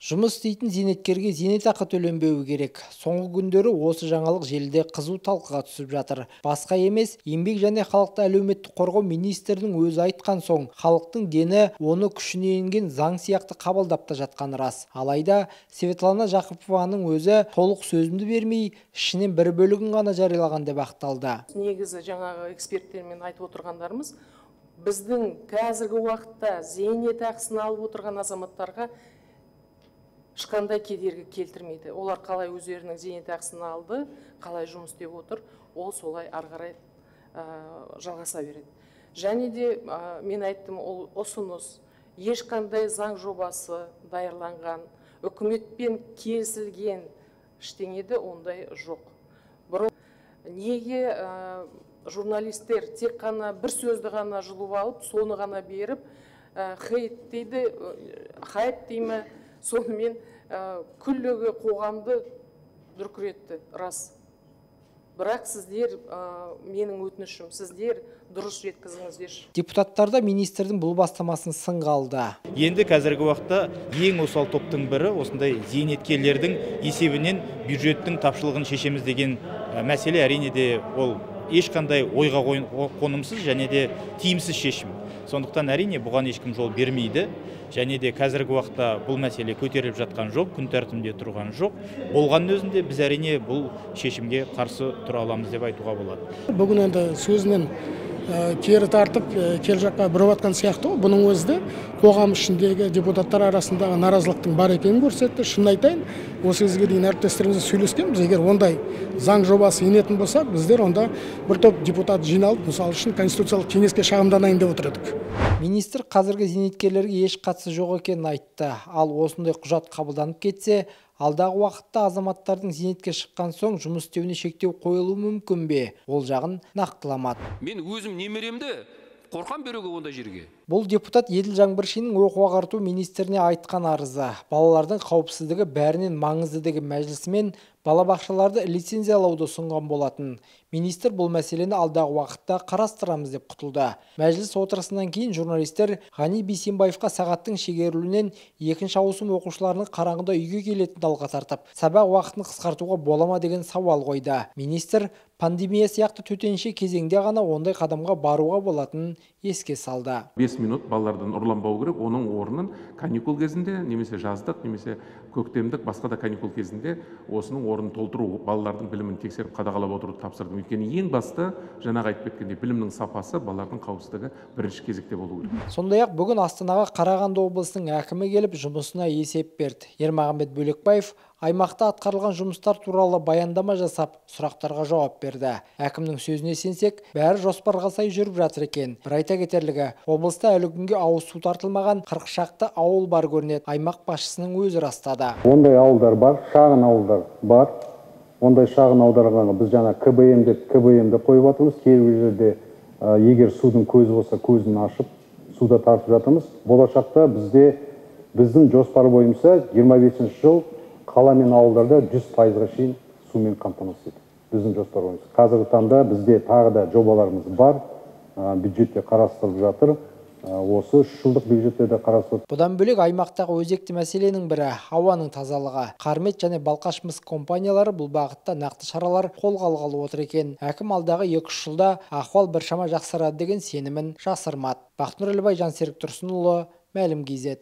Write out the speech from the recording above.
Жұмыс істейтін зейнеткерге зейнетақы төленбеуі керек. Соңғы күндері осы жаңалық желіде қызу талқыға түсіп жатыр. Басқа емес, Еңбек және халықты әлеуметтік қорғау министрінің өзі айтқан соң, халықтың дені оны күшіне енген заң сияқты қабылдап та жатқаны рас. Алайда Светлана Жақыпованың өзі толық сөзімді бермей, ішінен бір бөлігін ғана жариялаған деп ақталды. Негізі жаңағы эксперттермен айтып отырғандарымыз, біздің қазіргі уақытта зейнетақысын алып отырған азаматтарға ешқандай кедергі келтірмейді. Олар қалай өздерінің зейнетақысын алды, қалай жұмыс істеп отыр, ол солай ары қарай жалғаса береді. Және де мен айттым, ол ұсыныс, ешқандай заң жобасы даярланған, үкіметпен келісілген ештеңеде ондай жоқ. Бұрын неге журналистер тек қана бір сөзді ғана жұлып алып, соны ғана беріп, хейт дейді, хайп деймі, сонымен күллігі қоғамды дүркіретті, рас. Бірақ сіздер, менің өтінішім, сіздер дұрыс жеткізіңіздерші. Депутаттар да министрдің бұл бастамасын сынға алды. Енді қазіргі уақытта ең осал топтың бірі осындай зейнеткерлердің есебінен бюджеттің тапшылығын шешеміз деген мәселе, әрине де ол ешқандай ойға қонымсыз және де тиімсіз шешім. Сондықтан әрине бұған ешкім жол бермейді. Және де қазіргі уақытта бұл мәселе көтеріліп жатқан жоқ, күн тәртібінде тұрған жоқ. Болғанның өзінде біз әрине бұл шешімге қарсы тұра аламыз деп айтуға болады. Бүгін енді сөзінен кері тартып, кері жаққа бұрып жатқан сияқты. Бұның өзі де қоғам ішіндегі депутаттар арасындағы наразылықтың бар екенін көрсетті. Шынын айтайын, осы кезге дейін әріптестерімізбен сөйлескенбіз. Егер ондай заң жобасы енетін болса, біздер онда бір топ депутат жиналып, мысалы үшін Конституциялық кеңеске шағымданайын деп отыр едік. Министр қазіргі зейнеткерлерге еш қатысы жоқ екенін айтты. Ал осындай құжат қабылданып кетсе, алдағы уақытта азаматтардың зейнетке шыққан соң жұмыс істеуіне шектеу қойылуы мүмкін бе? Ол жағын нақтыламады. Мен өзім немеремді қорқам беруге ондай жерге. Бұл депутат Еділ Жаңбыршиннің оқу ағарту министріне айтқан арызы. Балалардың қауіпсіздігі бәрінен маңызды деген мәжілісмен балабақшаларды лицензиялауды ұсынған болатын. Министр бұл мәселені алдағы уақытта қарастырамыз деп құтылды. Мәжіліс отырысынан кейін журналистер Ғани Бейсенбаевқа сағаттың шегерілуінен екінші ауысым оқушыларының қараңғыда үйге келетінін алға тартып, сабақ уақытын қысқартуға бола ма деген сауал қойды. Министр пандемия сияқты төтенше кезеңде ғана ондай қадамға баруға болатынын еске салды. 5 минут балалардан ұрланбау керек, оның орнын каникул кезінде, немесе жаздық, немесе көктемдік, басқа да каникул кезінде осының орнын толтыру, балалардың білімін тексеріп қадағалап отыруды тапсырдым. Өйткені ең басты, жаңағы айтып кеткендей, білімнің сапасы, балалардың қауіпсіздігі бірінші кезекте болу керек. Сондай-ақ бүгін Астанаға Қарағанды облысының әкімі келіп жұмысына есеп берді. Ермағанбет Бөлекбаев аймақта атқарылған жұмыстар туралы баяндама жасап, сұрақтарға жауап берді. Әкімнің сөзіне сенсек, бәрі жоспарға сай жүріп жатыр екен. Бір айта кетерлігі, облыста әлі күнге ауыз су тартылмаған 40 шақты ауыл бар көрінеді. Аймақ басшысының өзі растады. Ондай ауылдар бар, шағын ауылдар бар. Ондай шағын ауылдарға біз жаңа КБМ деп қойып жатырмыз. Кейбір жерде егер судың көзі болса, көзін ашып, суда тартып жатырмыз. Болашақта бізде біздің жоспар бойынша 25 жыл қала мен ауылдарда 100%-ға шейін сумен қамтамасыз ету. Біздің жоспар бойынша. Қазіргі таңда бізде тағы да жобаларымыз бар, бюджетте қарастырылып жатыр. Осы 3 жылдық бюджетте де қарастырылып. Бұдан бөлек аймақтағы өзекті мәселенің бірі ауаның тазалығы. Қармет және Балқаш мыс компаниялары бұл бағытта нақты шаралар қолға алғалы отыр екен. Әкім алдағы 2-3 жылда ахуал біршама жақсарады деген сенімін жасырмады. Бақтынұр Әлібай, Жансерік Тұрсынұлы, Мәлім KZ.